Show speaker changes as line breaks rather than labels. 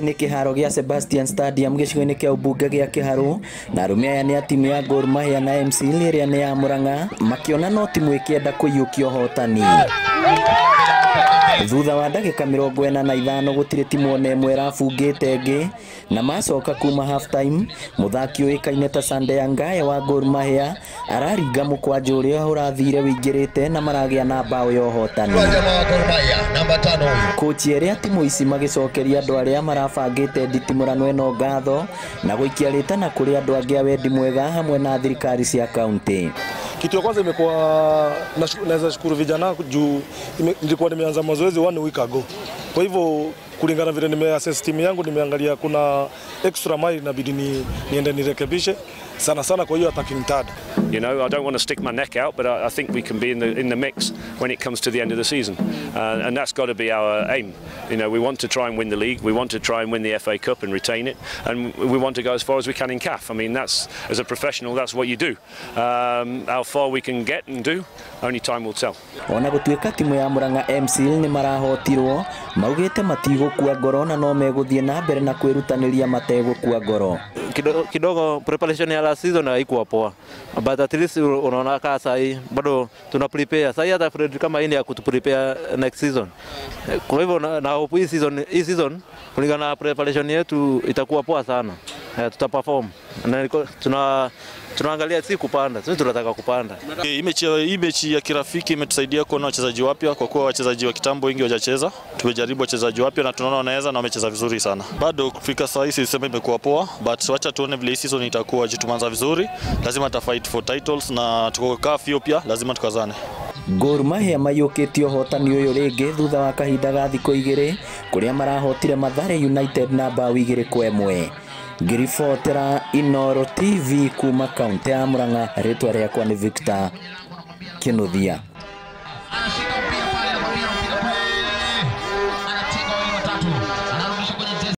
Gĩkĩ nĩ kĩharo gĩa Sebastian Stadium gĩcigo-inĩ kĩa ũmbunge gĩa Kĩharũ, na arũme aya nĩ a timu ya Gor Mahia na MC ĩrĩa nĩ ya Murang'a makĩona no timu ĩkĩenda kũiyũkia ũhotani. Thutha wa ndagĩka 45 gũtirĩ timu ona ĩmwe ĩrabungĩte ĩngĩ, na macoka kuma half time mũthaki ũĩkaine ta Sunday Angaye wa Gor Mahia araringa mũkwanjũ ũrĩa ũrathire wĩingĩrĩte na maragĩa na mbaũ ya ũhotani. Kochi erĩ a timu ici magĩcokeria andũ arĩa marabangĩte nditimũrano ĩno ngatho na gũikia rĩtana kũrĩ andũ angĩ a wendi mwega hamwe na thirikari cia kaunti.
Kitu ya kwanza imekuwa naweza shukuru vijana juu nilikuwa nimeanza mazoezi 1 week ago. Kwa hivyo kulingana vile nimeassess timu yangu, nimeangalia kuna extra mile inabidi niende nirekebishe sana sana kwa hiyo attacking third.
You know, I don't want to stick my neck out, but I think we can be in the mix when it comes to the end of the season, and that's got to be our aim. We want to try and win the league, we want to try and win the FA Cup and retain it, and we want to go as far as we can in CAF. I mean, that's, as a professional, that's what you do. How far we can get and do, only time will tell.
Ona gũtuĩka timu ya Murang'a MC nĩ marahotirwo, maugĩte matigũkua ngoro na no megũthiĩ na mbere na kwĩrutanĩria mategũkua ngoro.
Kidogo, kidogo preparation ya last season haikuwa poa, but at least unaona kaa sahi bado tuna prepare sahi, hata friendly kama hii ni ya kutu prepare next season. Kwa hivyo na hope hii season kulingana na preparation yetu itakuwa poa sana. Tuta perform na tunaangalia si kupanda, sisi tunataka kupanda.
Hii mechi ya kirafiki imetusaidia kuona wachezaji wapya, kwa kuwa wachezaji wa kitambo wengi hawajacheza. Tumejaribu wachezaji wapya na tunaona wanaweza na wamecheza vizuri sana. Bado kufika saa hii siseme imekuwa poa, but wacha tuone vile hii season itakuwa. Juu tumeanza vizuri, lazima ta fight for titles na tuko CAF hiyo pia lazima tukazane.
Gor Mahia maiyũkĩtie ũhotani ũyũ rĩngĩ thutha wa kahinda ga thikũ 2 kũrĩa marahotire Mathare United na mbaũ 2-1. Ngĩribotera Inooro TV kuma kaunti ya Murang'a, rĩtwa rĩakwa nĩ Victor Kinuthia.